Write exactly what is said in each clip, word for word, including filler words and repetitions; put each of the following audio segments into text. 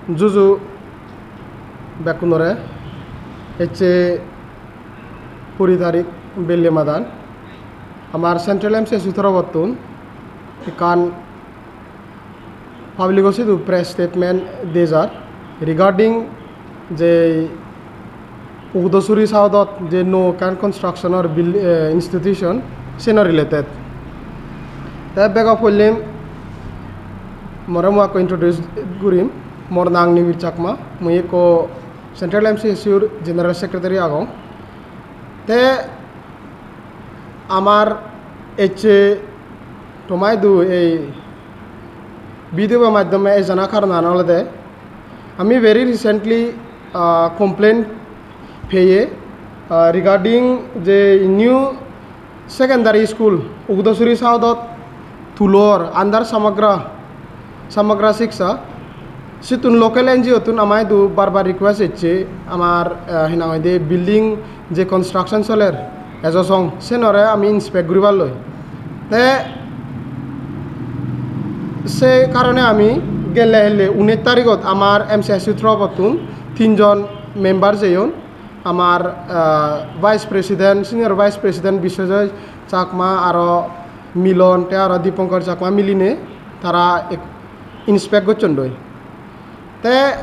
Juju bekkunore. Ecche kuri tarik belle madan amar Central M C S U torobottun ekkan public-o sidu press statement dejar regarding je Ugdasuri South-ot je nuo ekkan construction-or buil-, eh, institution, seno related. Te bego poilem more mui ekko introduce gurim, mor nang Nibir Chakma, mui ekko Central M C S U-r General Secretary agong. Te amar ecche tomaidu ei video-bo maddhome ejana karonan olode ami very recently, ah, complaint peye, ah, regarding je new secondary school Ugdasuri South-ot tulor under Samagra, Samagra Shiksha. Sittun local N G O-tun ama idu bar bar request ecche amar, ah, hi nang hoide building je construction soler ejo song senore ami inspect guribar loi. Te se karone ami gelle helle unesh tarigot amar M C S U torobottun tinjon member jeyon. Amar, ah, Vice President, Senior Vice President Biswajoy Chakma aro Milon te aro Dipankar Chakma miline tara ek-, inspect gocchon doi. Te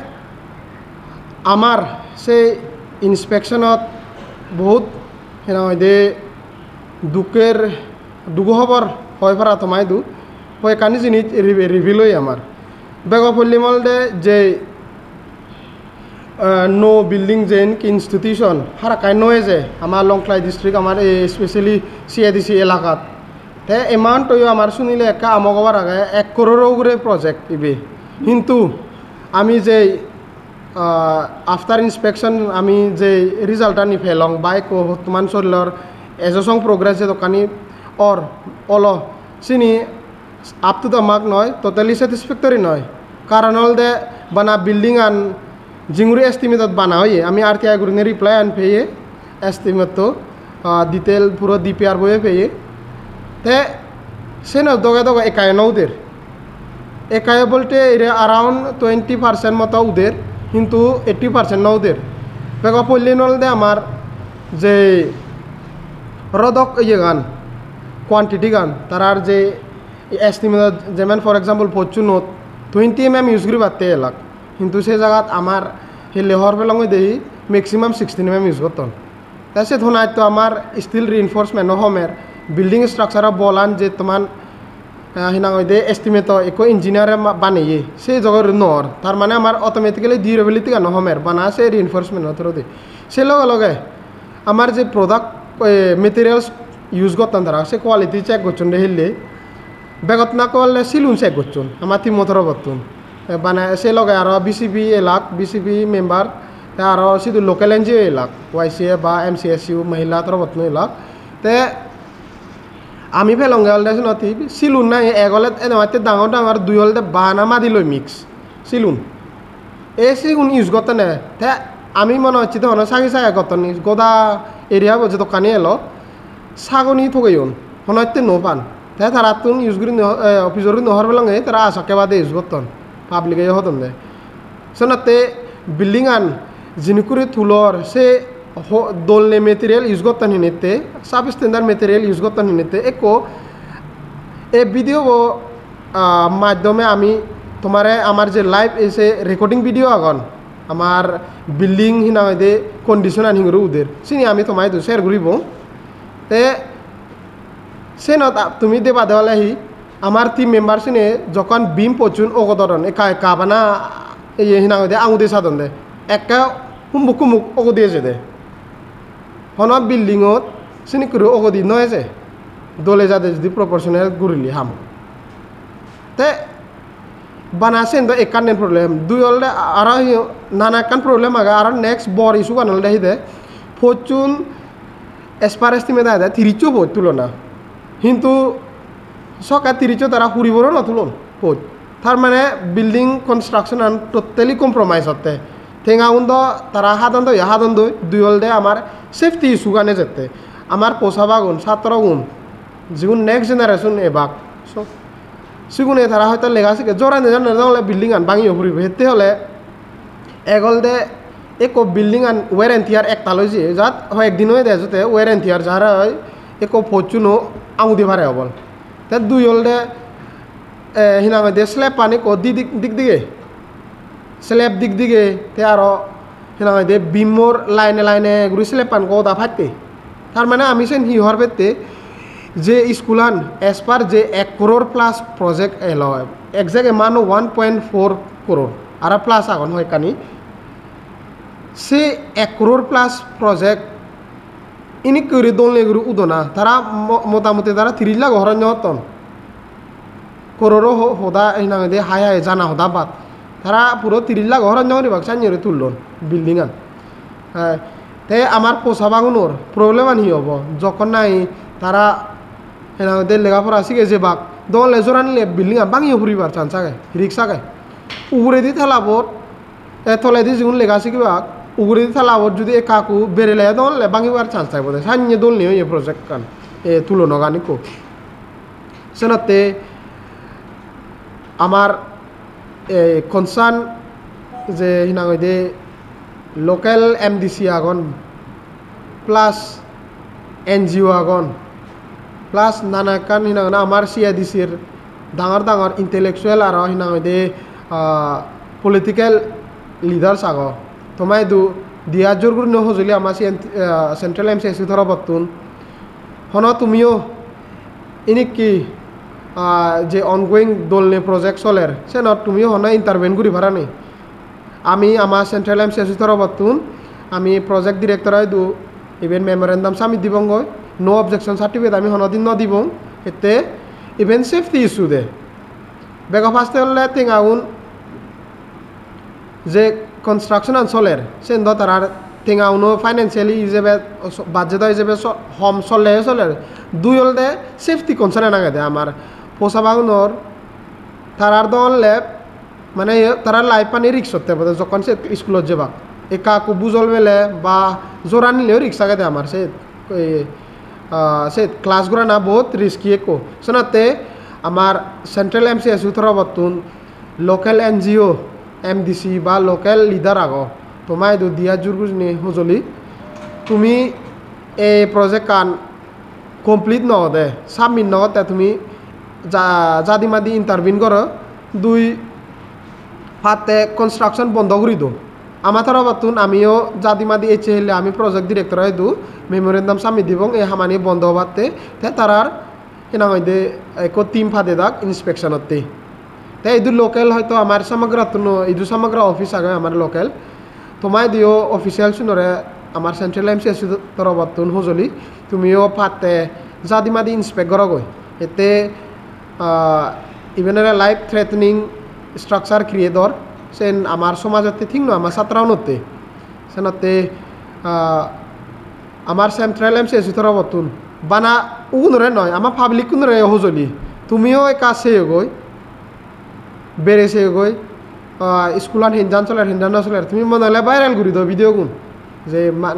amar se inspection-ot bohut hi nang hoide dukker, dugo hobor hoi para tomaidu. Hoi ekkani jinis re-, reveal oye amar. Bego poilem olode je, eh, nuo building jen ki institution harakkai nuo eje amar Lawngtlai district, amar ei specially C A D C elakat. Te amount-o yo amar sunile ekka amok obar age, ek kororo ugure project ibe. Hintu ami je, ah, after inspection ami je result-ani pelong ba ekko bottoman sorilor ejo song progress jedokkani or olo, sini up to the mark noi, totally satisfactory noi. Karon olode bana building-an jinguri estimate-ot bana oye, ami R T I gurinei reply-an peye, estimate-to, ah, detail puro D P R boyo peye. Te seno doge doge ekkayo no uder. Ekkayo bolte ire around twenty percent moto uder, hintu eighty percent no uder. Bego poillen olode amar je rodok iyegan, quantity-gan, tarar je estimate, jemon for example, pochchunot twenty M M use guribatte elak, hintu se jagat amar hille hor pelonge dehi maximum sixteen M M use gotton. Te se thonatto amar steel reinforcement-o homer, building structure-o bolan je toman, ah, hi nang hoide estimate-o ekko engineer-e ma-, baneye, se jogor nor. Tar mane amar automatically durability-gano homer, bana se reinforcement-o through-di. Se loge loge amar je product, eh, materials use gotton tara, se quality check gocchon de hille. Begot nako ole silun check gocchon ama team-o torobottun. Te bana se loge aro B C B elak, B C B member, te aro sidu local N G O elak, Y C A ba M C S U Mahila torobottun elak. Te ami pelonge olode senot hi silun nahi ek olode edebatte dangor dangor, dui olode bana madi loi mix silun. E sigun use gottonde, te ami mone hocche de hono sagi sagi gotton ni, goda area bo jodokkani elo sagoni togeyon, hono hitte no pan. Te tarattun use guri no, eh, office-ori no hor pelonge, tara asakke bade use gotton, public-e hodonde. Senotte building-an jinikkuri tulor, se ho-, dol nei material use gotton hinette, substandard material use gotton hinette, ekko ei video bo, ah, maddhome ami tomare amar je live ei se recording video agon, amar building hi nang hoide condition-an hinguri uder, sini ami toma idu share guribong. Te senot a-, tumi debade ole hi, amar team member sine jokkon beam pochchun ogododon, ekka ekka bana, iye hi nang hoide, angude sadonde, ekka humbuk humbuk ogodi ejede. Hono building-ot sinikkuri ogodi no eje, dole jade judi proportional gurile ham. Te bana sen do ekkan den problem, dui olode aro hi nana ekkan problem age, aro next bor issue-gan olode hi de, pochchun as per estimate agede tirisso poch tulona, hintu sokke tirisso tara huriboro no tulon poch. Tar mane building construction-an totally compromise otte. Tengagun do tara hadon do, ya hadon do, dui olode amar safety issue-gan ejette. Amar posabagun, satrogun, jigun next generation ebak, so, sigune tara hoito lega sikke, jorani jorani degong ole building-an bangiyo puribo. Hette ole Ek olode ekko building an wear and tear ektal oye, jat hoyek din oye de jote wear and tear jar oi, ekko post uno angudi pare obol. Te dui olode, eh, hi nang hoide, slab an ekko di dik, dik dige, slab dik dige, te aro hi nang hoide, beam or line line guri slab an goda patte. Tar mane ami sen hi hobor pette, je school an as per je ek crore plus project elo, exact amount one point four crore, aro plus agon hoyekkani. Se ek crore plus project inik guri dol nei guri udona, tara mo-, motamoti tara tiris lakh horoj no gotton. Kororo ho-, hoda hi nang hoide, hai hai jana hoda bad. Tara puro tiris lakh horoj no guribak sannye guri tullon building an. Hai. Te amar posabagunor problem an hi obo? Jokkon nahi tara hi nang hoide lega pora sige jebak, dol nei jora nile building an bangiyo puribar chance age, risk age. Uguredi talabot, e toledi jigun lega sigibak, uguredi talabot judi ekka ekku berele dol nei bangibar chance taibo de. Sannye dol nei oye project an, e tulonogan ekku. Senotte amar, eh, concern je hi nang hoide local M D C agon, plus N G O agon, plus nana ekkan hi nang hoide amar C A D C-r dangor dangor intellectual aro hi nang hoide, ah, political leaders agon. Toma idu diya jur gurinei hojoli ama C N, ah, Central M C S U toropottun. Hono tumiyo inikki, ah, je ongoing dol nei project soler, senot tumiyo hono intervene guri parani? Ami ama Central M C S U toropottun ami project director-o idu iben memorandum submit dibongoi, no objection certificate ami hono din no dibong, ette iben safety issue de. Bego first-e ole tengaun je construction an soler, sen do tarar tengauno financially ijebe, budget o ijebe so-, hom solle soler. Dui olode safety concern an agede amar posabagunor, tarar do ole mane tarar life ani risk otte bode jokkon se school ot jebak. Ekka ekku bujol pele ba jora nileo risk agede amar se, eh, ah, se class gorana bahut risky ekku. Senotte amar Central M C S U toropottun local N G O, M D C ba local leader ago, toma idu diya jur gurinei hojoli, tumi ei project an complete no ode, submit no gotte tumi ja-, jadi madi intervene goro, dui patte construction bondo guri do. Ama toropottun amiyo jadi madi ecche hille ami project director-o idu memorandum submit dibong ei hamani bondo obatte, te tarar hi nang hoide ekko team padedak inspection otte. Te idu local hoito amar Samagrattun, idu Samagra office age amar local. Toma idiyo official sunore amar Central M C S U toropottun hojoli, tumiyo patte jadi madi inspect gorogoi. Ette, ah, iben ole life threatening structure create or, sen amar somajotte thik noi, amar satro unotte. Senotte, ah, amar Central M C S U toropottun bana ugunore noi, ama public unore hojoli. Tumiyo ekka seyogoi, bere seyogoi, ah, school an henjan soler, henjan no soler. Tumi mone ole viral guri do video gun. Je ma-,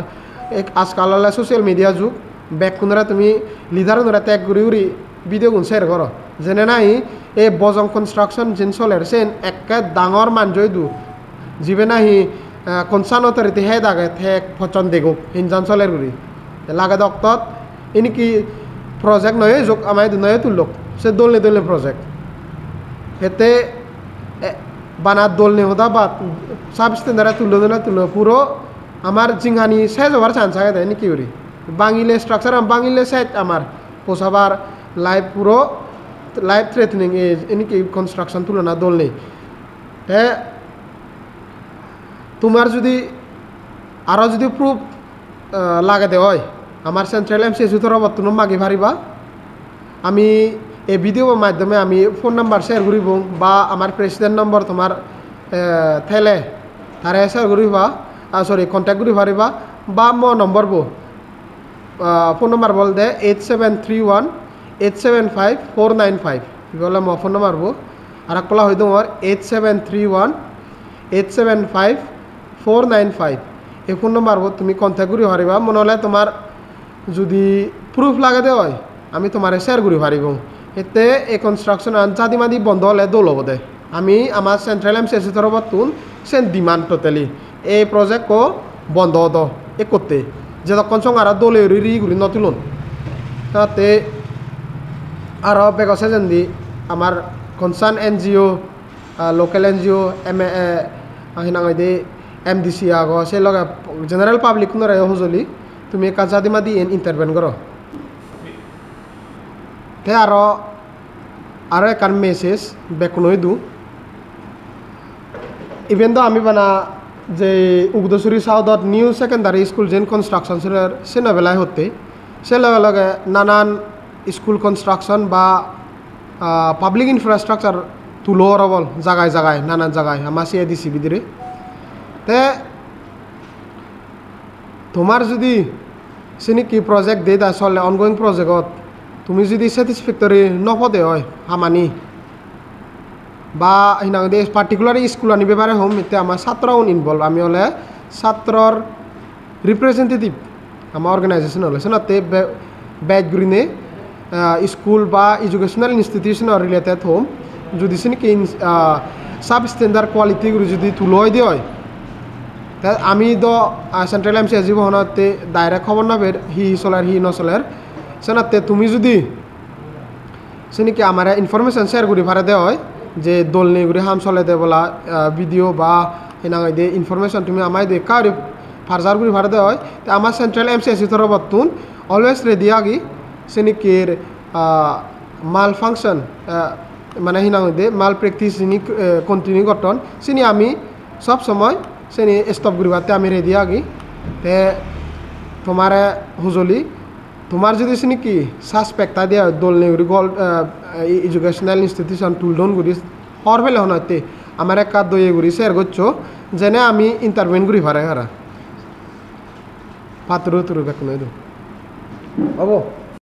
ek-, ajkal ole social media jug, bekkunore tumi leader unore tag guri guri video gun share goro. Jene nahi ei Bojong construction jen soler, sen ekke dangor manjo idu. Jibe nahi, eh, concern authority head age, te pochon degok, hinjan soler guri. Te lage doktot, iniki project noyo ejok, ama idu noyo tullok, se dol nei dol nei project. Ette, eh, bana dol nei hoda bad, sub standard-e tullo dole tullo, puro amar jinghani sej obar chance agede iniki guri. Bangile structure an bangile sej amar, posabar life puro life threatening, ei iniki construction tulona dol nei. Te tumar judi aro judi proof, eh, lagede oi, amar Central M C S U toropottun magi pariba. Ami ei video bo maddhome ami phone number share guribong ba amar president number tomar, eh, thele tare share guriba, ah, sorry, contact guri pariba ba mo number bo, ah, phone number bo olode eight seven three one eight seven five four nine five. Ibe ole mo phone number bo. Arekpala hoi dongor, eight seven three one eight seven five four nine five. Ei phone number bot tumi contact guri pariba. Mone hole tomar judi proof lagede oi, ami tomare share guri paribong. Ette ei construction an jadi madi bondo ole dol obode. Ami amar central M C S E torobottun sen demand totally ei project ko bondo odo ekkotte, jedokkon song aro dole guri ri guri no tulon. Tatte aro bego sejendi amar concern N G O, ah, local N G O, M A, ah, hi nang hoide M D C ago, se loge general public kunore hojoli tumi ekka jadi madi en intervene goro. Te aro, aro ekkan message bekkuno idu. Iben do ami bana je Ugdasuri South-ot new secondary school jen construction soler, seno belai hotte. Se loge loge nanan school construction ba, ah, public infrastructure tulo or obol jagai jagai, nanan jagai ama C A D C bidire. Te tomar judi senekki project de da sole, ongoing project-ot tumi judi satisfactory no pode oi hamani, ba hi nang hoide particular school-ani bepare hom, itte ama satro un involve, ami ole satror representative ama organization ole, senotte be-, bej gurine, ah, school ba educational institution-or related hom, judi senekki in-, ah, substandard quality guri judi tulo oide oi, te ami do, ah, central M C S E bo honotte direct hobor no per hi hi soler, hi no soler. Senotte tumi judi senekki amare information share guri parede oi, je dol nei guri ham solede bola, ah, video ba hi nang hoide information tumi ama idu ekka guri parjar guri parede oi, te ama central M C S E torobottun always ready agi senekkir, ah, malfunction, ah, mane hi nang hoide malpractice jini, eh, continue gotton, sini ami sob somoy sini stop guribatte ami ready agi. Te tomare hojoli, tomar judi senekki suspect thai de oi, dol nei guri gol, eh, educational institution tuldon guri hobor pele hono itte, amare ekka doye guri share goccho, jene ami intervene guri pare para. Patturu turu bekkuno idu. Obo?